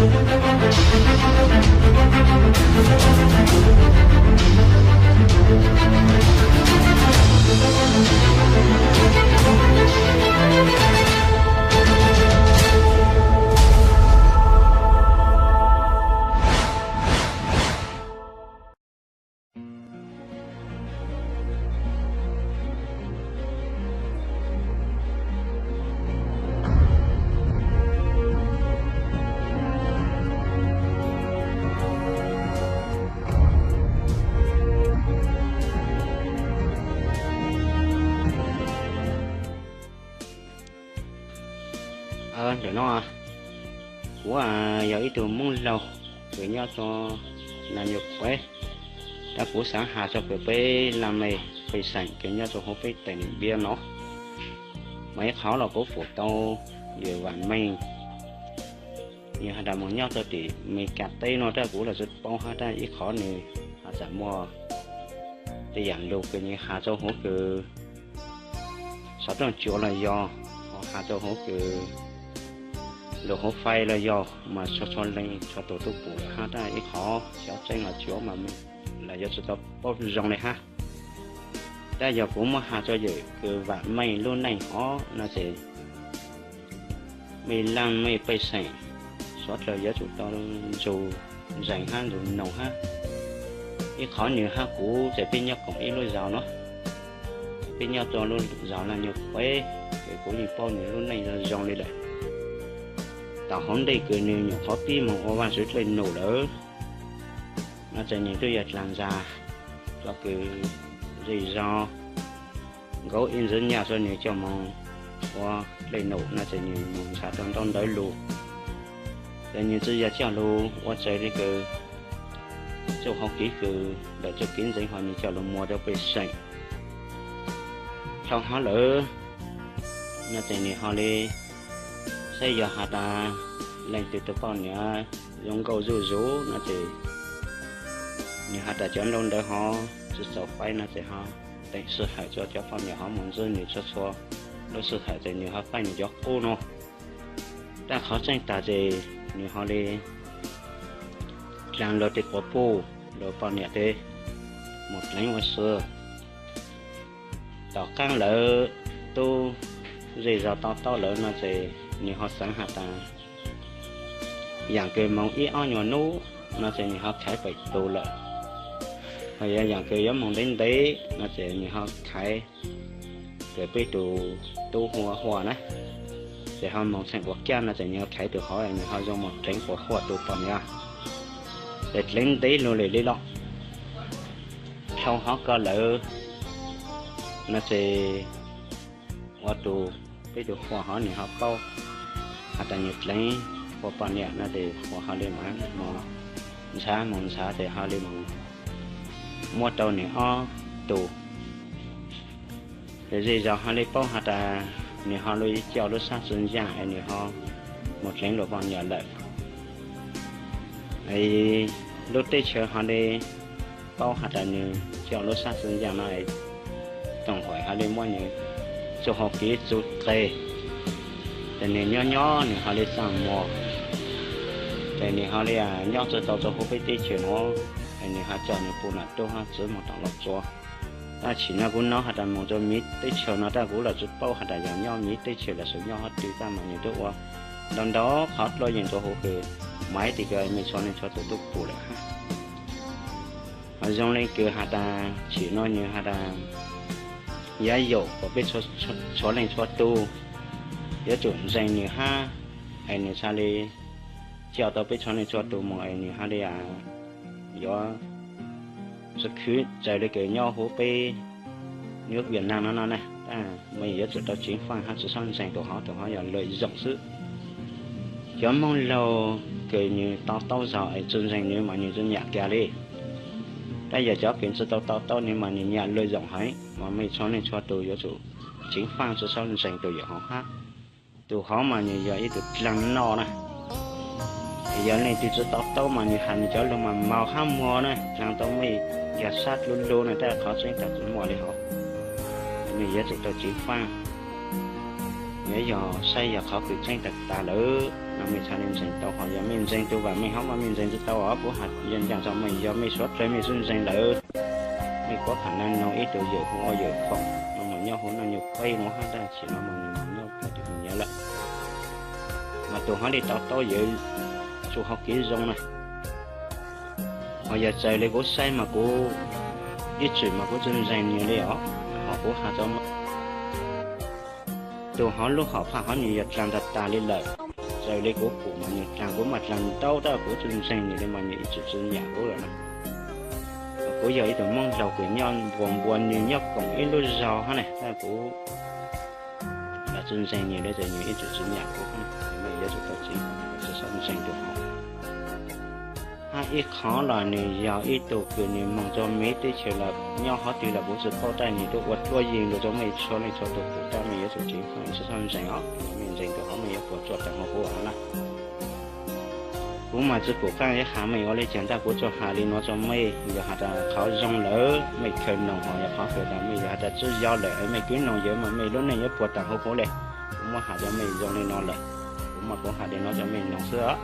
Ntawm no kuv yog ib tug Moob laug kws nyob rua Nas Nyuj Quav, tab kuv xaav has rua kws peb laj mej pej xeem kws nyob rua huv peb teem Npiab no, mas ib qhov los kuv pum tau yawm Vam Meej nwg has tas moog nyob rua tim Meskas teb no tab kuv los tsi paub hab, tab ib qhov nwg has tas muaj tej yaam lug kws nwg has rua huv kws xov tooj tsuav los yog, has rua huv kws lug huv fais los yog mas txhua txhua leej txhua tug tub pum lawm hab, tab ib qhov xov tseeb los tsuav mas mej lawv yuav tsi tau paub zoo le hab. Tab yog kuv muab has rua yawm kws Vam Meej lub neej hov no ces mej laj mej pej xeem suav dlawg yuav tsum tau nrug ntseeg hab nrug noog hab. Ib qhov nwg hab kuv ces peb nyob koom ib lub zos no, peb nyob rua lub zos Laj Nyuj Quav, ces kuv yeej paub nwg lub neej zoo zoo le lawm. Tom hauv ntej kws nwg nyuam qhuav pib moog ua Vaajtswv dlej num lawm no ces nwg tub yog dlaag ntxag rua kws zej zog, nkauj ib ntxwg nyaj rua nwg coj moog ua dlej num no ces nwg moog ntxhaav rua ntaub ntawv lug. Ces nwg tsi yog coj lug ua tsaws le kws txuj hauv kev kws ntawm txuj kev ntxeev hov nwg coj lug muag rua pej xeem. Dhau hov lawm no ces nwg ho le saib yog has tas leej twg tug poj niam zoo nkauj zuj zus no ces nwg has tas cov ntaub ntawv hov tsi txaus faib no ces ho teem sij hawm rua cov poj niam hov moog ntsib nwg txhua txhua lub sij hawm ces nwg ho faib nwg cov qub no. Tab qhov tseeb tas ces nwg ho le dlaag luag tej quas puj, luag poj niam tej moog dleev ua si. Tom qaab lawm tub zej zog to taub lawm no ces nwg ho xaav has tas yaam kws moog ib ob nyuag nub no ces nwg ho khaiv pem tus lawm, ho yog yaam kws yuav moog ntev ntev no ces nwg ho khaiv pem peb tug tub Huaj Huaj na. Ces ho moog txheej quas kaj no ces nwg ho khaiv tus hov nwg ho zoo moog dleev quas Huaj tus poj niam. Ces dleev ntev lug le li los dhau hov ko lawm no ces ua tus peb tus Huaj hov nwg ho paub has tas nwg dleev quas poj niam no ces Huaj ho le moog ntxhaav moog ntxhaav ces ho le moog muab rau nwg ob tug. Ces zej zog ho le paub has tas nwg ho le coj lub sab tsi ncaaj es nwg ho moog dleev luag poj niam lawm. Lub teb chaws ho le paub has tas nwg coj lub sab tsi ncaaj no, toom hais ho le muab nwg txuj hauv kev txug qe. Ces nwg nyob nyob nwg ho le txaj muag, ces nwg ho le nyob tsi tau rua huv peb teb chaws nuav, es nwg ho coj nwg puj nam tub hab txiv moog tom Los Tsuas. Tab sis no kuv nov has tas moog rua miv teb chaws no tab kuv los tsi paub has tas yog nyob miv teb chaws los sis nyob hov twg tab mas nwg tub ua ntau ntau qhov dlua yeej rua huv kws Maiv Tim Kws mej txhua leej txhua tug tub pum lawm hab. Ho zoo le kws has tas tsim no nwg has tas yav yaum kuas peb txhua leej txhua tug yuav tsum ntseeg nwg hab, es nwg txhaj le coj tau peb txhua leej txhua tug moog es nwg ho le yuav tsi khwv tsaws le kws nyob huv peb nub Viaj Nam no no na. Mej yuav tsum tau ceev faaj hab tsi xob ntseeg tus hov, tus hov yog lawm zoom xwb. Cov Moob laug kws nwg to taub zog es tsi ntseeg nwg mas nwg tsi nyam kag le. Tab yog cov kws tsi tau to taub nwg mas nwg nyam lawm zoom heev, mas mej txhua leej txhua tug yuav tsum ceev faaj tsi xob ntseeg tus yawm hov hab. Tus hov mas nwg yog ib tug dlaag noj na. Yog leej twg tsi to taub mas nwg has nwg cov lug mas maus hab muag na, dlaag tau mej yog sab dlub lug na, tab qhov tseeb tas tsi muaj le hov. Mej yuav tsum tau ceev faaj. Yog saib yog qhov kws tseeb tag tag lawm no mej txhaj le ntseeg tau, ho yog mej ntseeg tug vaam mej hov mas mej ntseeg tsi tau os. Kuv has ncaj ncaj txog mej, yog mej suav dlawg mej tsi ntseeg lawm, mej kuv pham naj noog ib tug yawm hu ua yawm Foom no mas nyob huv Naj Nyuj Peb nuav hab, tab sis no mas nwg nyob pem tug Nyiav lawm, mas tug hov le tau taub yawm txug hauv kev zoo na. Ho yog txawm le kuv saib mas kuv ib txwm mas kuv tsi ntseeg nwg le os, ho kuv has tau tug hov lub hom phaj hov nwg yog dlaag tag tag le lawm. Txawm le kuv pum mas nwg dlaag, kuv mas dlaag ntau tab kuv tsi ntseeg nwg le mas nwg ib txwm tsi nyam kuv lawm na. Kuv yog ib tug Moob Dlauv kws nyob npuas npua nwg nyob koom ib lub zog hab na, tab kuv tsi ntseeg nwg le, txawm nwg ib txwm tsi nyam kuv, mej yuav tsum tau tseeb, tsi txhob ntseeg tug hov. Hab ib qhov los nwg yog ib tug kws nwg moog txug miv teb chaws lawm, nyob hov twg los kuv tsi paub, tab nwg tuaj ua tuab yeeg lug rua mej txhua leej txhua tug pum, tab mej yuav tsum tseem faj, tsi txhob ntseeg os. Yog mej ntseeg tug hov mej yuav puas tsuaj taag hov kuv na. Kuv mas tsi pum qaab yuav has mej ua le caag, tab kuv tsuas has le nuav rua mej, yog has tas qhov zoo lawm mej khaws noog, ho yog qhov kws tas mej yog has tas tsi zoo lawm mej kwv noog yawm mas mej lub neej yuav puas taag hov kuv le. Kuv muab has rua mej zoo le nuav lawm, kuv mas kuv has le nuav rua mej noog xwb os.